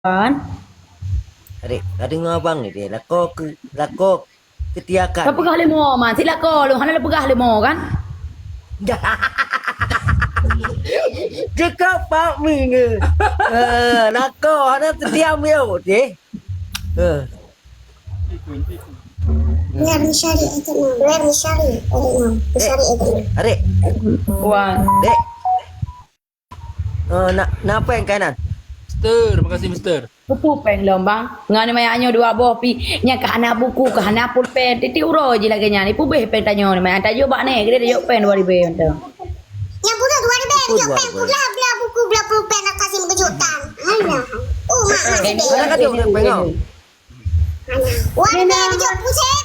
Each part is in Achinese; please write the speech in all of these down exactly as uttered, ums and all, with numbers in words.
Wan. Adik, ka deungoe abang ni deh, lakoe keu, lakoe keutiakan. Ka peugah lé mo, man. Sit lakoe lôn, hana lôn peugah lé mo, kan? Cukôp Pak Ming, eh. Eh, lakoe hana seutia miyueb deh. Eh. Biar mencari itu, no. Biar mencari itu, no. Mencari itu, no. Adik. Wan. Dek. Oh, na, na péng kah nan? Mister, makasih, Mister. Peue péng lom, Bang? Ngon ni manyak nyoe dua boh pi, nyang ka hana buku, ka hana pulpen. Tiep-tiep uroe jih lagèe nyan. Ipeubeh péng tanyoe ni, manyak tajok bak nèk, geude tajok péng dua ribèe mantong. Nyang pula dua ribèe, tajok péng pula, bela buku, bela pulpen, nak kasih meukeujot tan. Alah. Oh, mak, mak, sedih. Mana ka tajok péng kau? Wan bèk beujok pusép.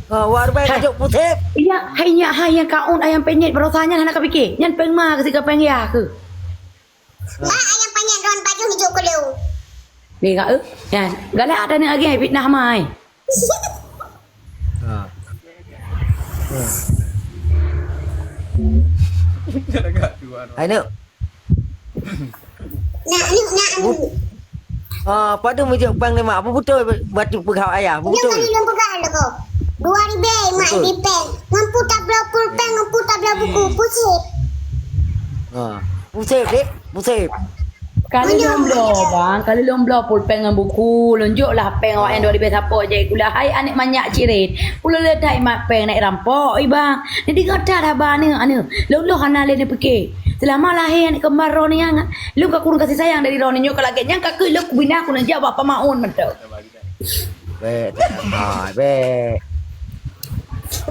Ha, wan bèk beujok pusép. Iya, hai nyak, hai nyang kaun ayam penyet barosa nyan hana kapike. Nyan péng ma keu sigoe péng yah keu. Mak ayam penyet ron baju hijau kelu. Ni ka eh. Nyan, galak ada ni lagi fitnah mai. Ha. Ha. Hai, Nuk. Nak, Nuk, nak, Nuk. Ah, padum meujok péng lima. Apa beutôi batu peugah ayah? Apa beutôi? Lôn peugah lé ko. Dua ribèe mak di péng. Ngon puta bloe pulpen, ngon puta bloe buku. Pusép. Ha. Pusép, Dek. Pusép. Kali lôn bloe, Bang. Kali lôn bloe pulpen ngon buku. Lôn jok lah péng awak nyan dua ribèe sapo jai gula. Hai aneuk manyak cirit. Ulôn le that mat péng naik rampok, i Bang. Jadi ngon that haba aneuk, aneuk. Lôn, lôn hana lé neupike. Selama lahé aneuk kembar droeneuh nyan, lôn ka kureueng kasih sayang dari droeneuh nyoe ka lagèe nyan ka keuh lôn kubina kuneuk jak bak Pak Maun mantong. Bèk, hai, bèk.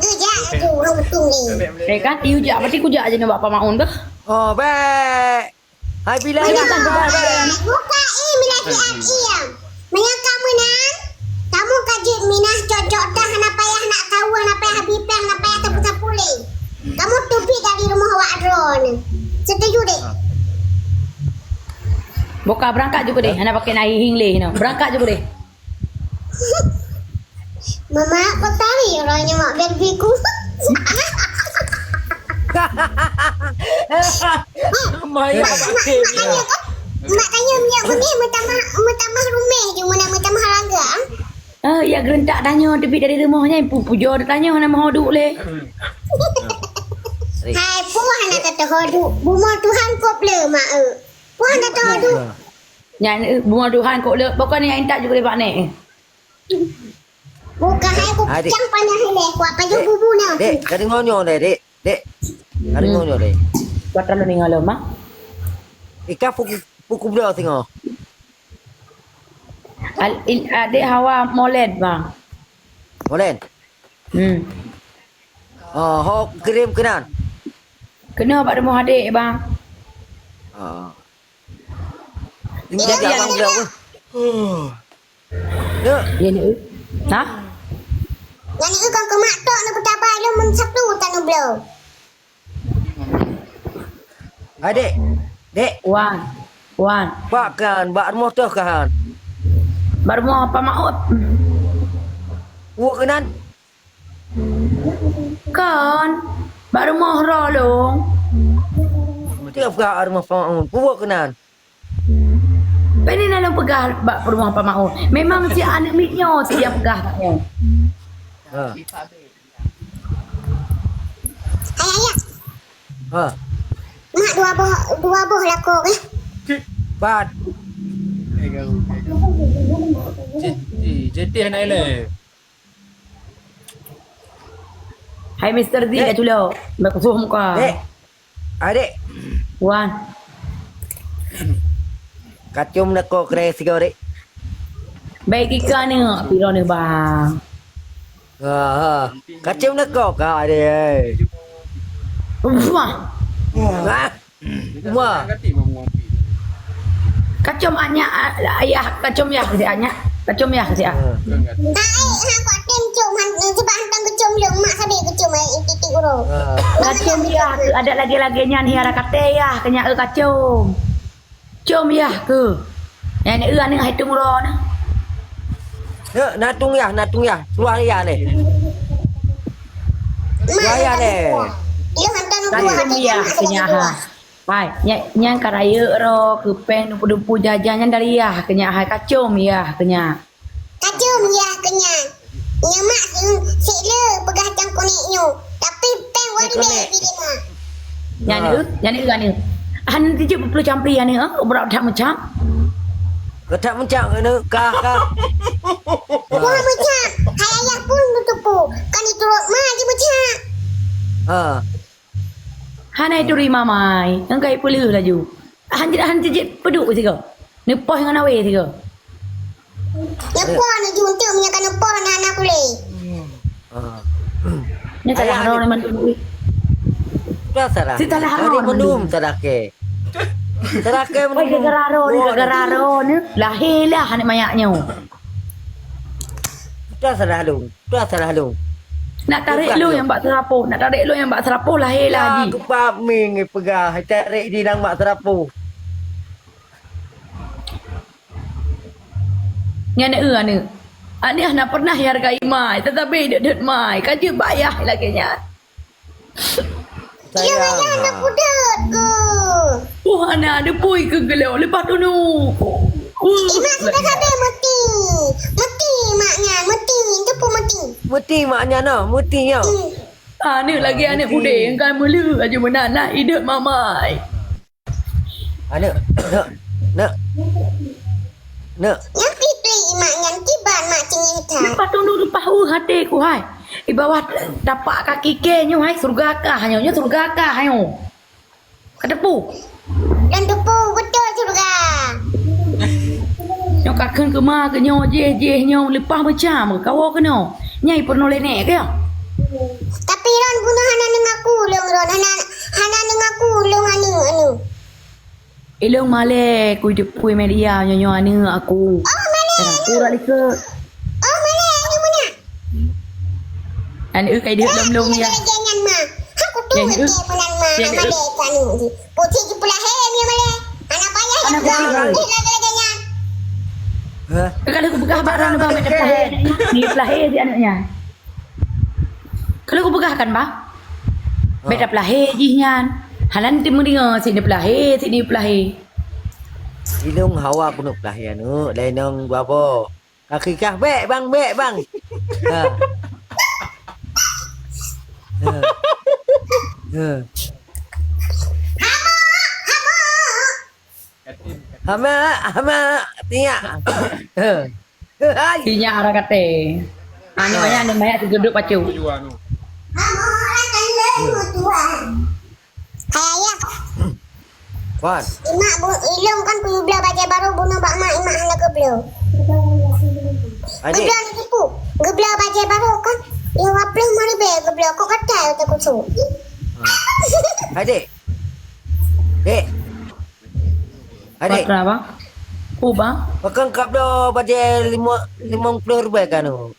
Geujak laju ureueng mutung ni. Eh kan, yue jak, berarti kujak je nibak Pak Maun tu. Oh, bèk. Hai, bila ya? Buka i, mila siat i. Meunyoe ka meunan, kamu ka jeuet minah cok-cok dah, hana payah nak kawa, hana payah habéh péng, hana payah sapu-sapu lé. Kamu teubiet dari rumoh awak droeneuh. Setuju, Dek? Boka beurangkat ju keudeh, hana pakai na hieng lé, no. Beurangkat ju keudeh. Mama, kok tahu ya rohnya mak baby ku? Mak, mak, mak, mak tanya kan? Mak tanya minyak benih, meutamah, meutamah rumah je, meunan meutamah harga. Ah, ya gerentak tanyoe teubiet dari rumoh nyan, pu-, pujoe tanyoe hana meuho duek lé. Hai, puah hana teuho duek. Bumoe Tuhan kop le, mak, eh. Puah hana teuho duek. Nyan, eh, bumoe Tuhan kop le. Pokoknya nyan intat juga bak nek. Bukan hai ku picang panah ileh, kuat pajoh bubu na. Dek, ka deungoe nyoe deh, Dek. Dek. Ka deungoe nyoe deh. Buat terlalu ninga lo, Mak. Ika puku, puku berapa tengok? Al, il, adik Hawa Moled, Bang. Moled? Hmm. Oh, ho kirim keunan? Kena bak rumoh adik, Bang. Oh. Ini jadi abang beliau. Huh. Ya. Ya, ni. Ha? Nyan ni kan keumak tok na peutabai lôn meusatu tanoh bloe. Hai, Dek. Dek. Wan. Wan. Bak kan, bak rumoh toh kan? Bak rumoh Pak Maut. Wok keunan? Kon, bak rumoh droe lôn. Tiep ka rumoh Pak Maun, peue keunan? Bak ni na lôn peugah bak rumoh Pak Maun. Memang si aneuk miet nyoe si nyang peugah kat nyoe. Ha. Ayah, ayah. Ha. Mak dua boh, dua boh lakoe, eh. Pat. Jeti, jeti anak ilée. Hai Mister Z, Dek. Dah culok. Bak khusus muka. Dek. Adik. Wan. Kacung nak kau kerai sigawa, Dek. Baik kika ni, piro ni, Bang? Ha, ha. Kacung nak kau ka, Dek. Wah. Wah. Wah. Kacom anyak, a-, ayah, kacom yah keu si anyak. Kacom yah keu si ah. Ha. Hai, ha, kok tem com, han, sebab hantam kecom leueng, mak sabe kecom, eh, titik uroe. Ha. Kacom yah keu adat lagèe-lagèe nyan, hiara kate yah, keu nyak, eh, kacom. Com yah keu. Nyan, eh, aneuk hai tung uroe na. Ya, na tung yah, na tung yah. Keluar yah leh. Keluar yah leh. Kacom yah keu nyak, ha. Hai, nya-, nyan ka rayeuk ro keu péng dupu-dupu jajan nyan dari yah keu nyak hai, kacom yah keu nyak. Kacom yah keu nyak. Nyak mak si, si le peugah cangkunik nyoe. Tapi péng wari bèk di lima. Nyan, nyan, nyan. Hana tijeuet peucam pri nyan, eh? Beurap that meucam. Keutak meucam keuneuk kah, kah. Wah, meucam. Hai ayah pun meutupu. Kan diturot ma jimeucam. Ha. Hana ituri mamai, ngon kai peuleueh laju. Han, han tijeuet peuduek sigoe. Neupoh ngon awe sigoe. Neupoh neujunteuk meunyoe ka neupoh na anak ulée. Ah. Nyan salah ayah droe ni mandum. Dah salah. Si salah droe mandum. Mandum salah ke. Salah ke mandum. Gara-gara droe ni, gara-gara droe ni. Lahé lah aneuk manyak nyoe. Dah salah lôn. Dah salah lôn. Nak tarek lôn nyang bak seurapoh, nak tarek lôn nyang bak seurapoh lahé lah jih. Keupak ming peugah, tarek di nang bak seurapoh. Nyan eu aneuk. Aneuk hana pernah hargai mai, tetapi deuet-deuet mai, ka jeuet bak yah lagée nyan. Sayang. Yang ayah nak pudot ke? Oh, hana ada pui ke gelo lepas tu nu. Imak sudah sabe meuti. Meuti mak nyan, meuti. Itu pun meuti. Meuti mak nyan noh, meuti nyoh. Hmm. Aneuk lagi aneuk udeh, engkai meuleuek aju meunan lah ideuet mamai. Aneuk, neuk, neuk, neuk. Nyang klik-klik imak nyan kiban mak cingin that. Leupah tunduk leupah uh até ku hai. Di bawah tapak kaki ke nyoe hai, syurga kah nyoe, nyoe syurga kah nyoe. Ka teupeu. Dan teupeu beutôi syurga. Nyoe ka kheun keuma keu nyoe, jih, jih nyoe leupah meucam kawoe keunoe. Nyai peurunoe lé nek keu? Tapi ron bunoe hana neungaku lôn ron, hana, hana neungaku lôn aneuk, aneuk. Ilôn malée kuteupeu media nyoe, nyoe aneuk aku. Oh, malée aneuk. Aku rak likot. Oh, malée aneuk meunan. Aneuk kai deuek lom-lom ya. Lagée nyan ma. Aku tu lagée meunan ma, malée aneuk jih. Pucik jipeulahé nyoe malée. Aneuk payah aneuk lagée nyan. Hah? Kalau kupeugah barang bang, peulahé. Ni peulahé si aneuk nyan. Kalau kupeugah kan, bah? Ha. Beda peulahé jih nyan. Halan ti meudeungoe sini peulahé, sini peulahé. Ilung hawa keuneuk peulahé aneuk, lainong dua boh. Kaki kah, bek bang, bek bang. Ha. Ha. Ha. Hama, hama, tiak. Hai. Tiak arah kate. Aneuk maya, aneuk maya si duduk pacu. Hama, orang kandung tuan. Hai ayah. Wan. Imak bu, ilong kan kuyuh bela bajai baru bunoe bak mak, imak hana geubloe. Adik. Geubloe ni tipu. Geubloe bajai baru kan. Ya waploh lima ribèe geubloe, kok gatai utak kusuk. Adik. Dek. Adik. Patra, bang. Ku, bang. Pakon kap do bajai lima, lima puluh ribèe kan tu?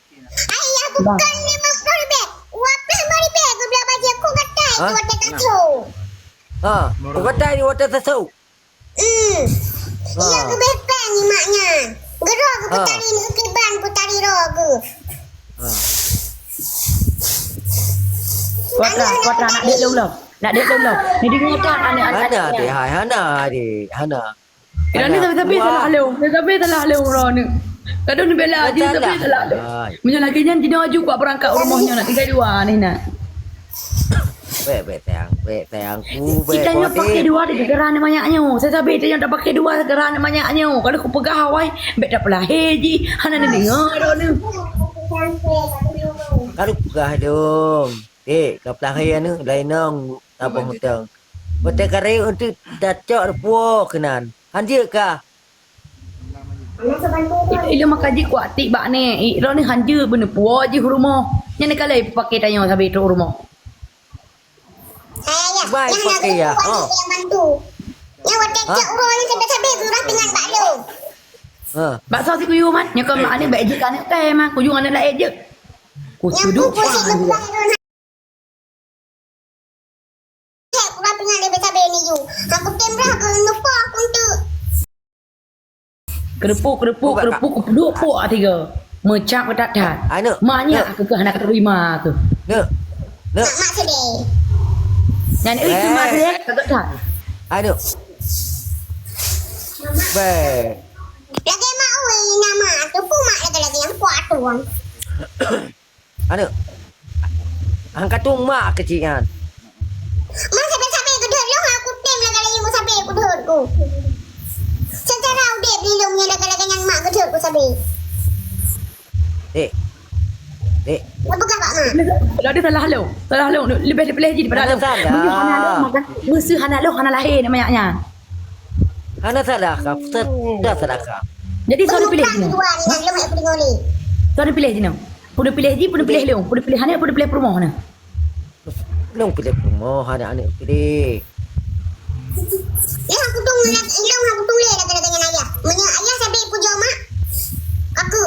Ayah, bang. Bukan lima puluh ribèe. Waploh lima ribèe geubloe bajai, kok gatai tu watèe tasu. Ha, kok gatai di watèe tasu. Hmm. Ha. Iya geubeh pèng imak nyan. Geuro geupeutari ni kiban peutari roh geuh. Ha. Kuatra, kuatra, nak dek lom lom. Nak dek lom lom. Ni dengar tak aneuk-aneuk? Hana deh, hai, hana deh, hana. Ini tapi-tapi salah lom. Tapi salah lom roh ni. Kadang ni bela aja tapi salah lom. Hai. Meunyoe lagèe nyan jinoe aju kuat beurangkat rumoh nyoe nak tinggai dua ni nak. Bèk, bèk sayang, bèk sayang ku, bèk. Kita nyoe pakai dua di gara-gara aneuk manyak nyoe. Saya sabe kita nyoe tak pakai dua gara-gara aneuk manyak nyoe. Kalau ku peugah awai, bèk tak peulahé jih. Hana ni dengar dah ni. Kalau peugah dong. Dek, ka peulahé aneuk lain nong, tabong utang. Watèe kareueng untuk tacok rupoh keunan. Hanjeuet kah? Ilong maka jikuak tik bak ni. Ilong ni hanjeuet beuneupuoe jih rumoh. Nyan ni kalai pake tanyoe sabe trok rumoh. Hai, ya. Bai pake ya. Oh. Yang waktu cak uroh ni sampai-sampai kurang pingan bak lu. Ha. Bakso si kuyuh man, nyoe kon mak ni bak ejek aneuk kai mah, kuyuh aneuk laén jeuet. Ku sudut. Keureupu, keureupu, keureupu, ku peuduek puak tiga. Meucak meutat-that. Ai, neuk. Mak nyak keu hana keuteurimong keu. Neuk. Neuk. Mak, mak sedih. Nyan, eh, itu mak sedih, kagak that. Aduh. Bèk. Lagèe mak, oi, nama tu pun mak lagèe-lagèe nyang kuat tu. Aneuk, han ka tueng mak keuchik nyan. Mak sabe-sabe geudhôt lôn, aku tem lagèe-lagèe nyan sabe geudhôt ku. Seucara udép di lôn nyan lagèe-lagèe nyang mak geudhôt ku sabe. Dek. Dek. Apa kah, Pak Mak? Kalau ada salah lôn, salah lôn, leubeh dipiléh jih daripada lôn. Ada salah. Meunyoe hana lôn, maka meuseu hana lôn, hana lahé aneuk manyak nyan. Hana salah kah? Sudah salah kah? Jadi, soe neupiléh jinoe? Soe neupiléh jinoe? Peue neupiléh jih, peue neupiléh lôn, peue neupiléh aneuk, peue neupiléh peurumoh nyoe? Lôn piléh peurumoh, aneuk-aneuk piléh. Lôn aku tueng, lôn aku tueng lé lagèe-lagèe nyan ayah. Meunyoe ayah sabe pujoe mak, aku.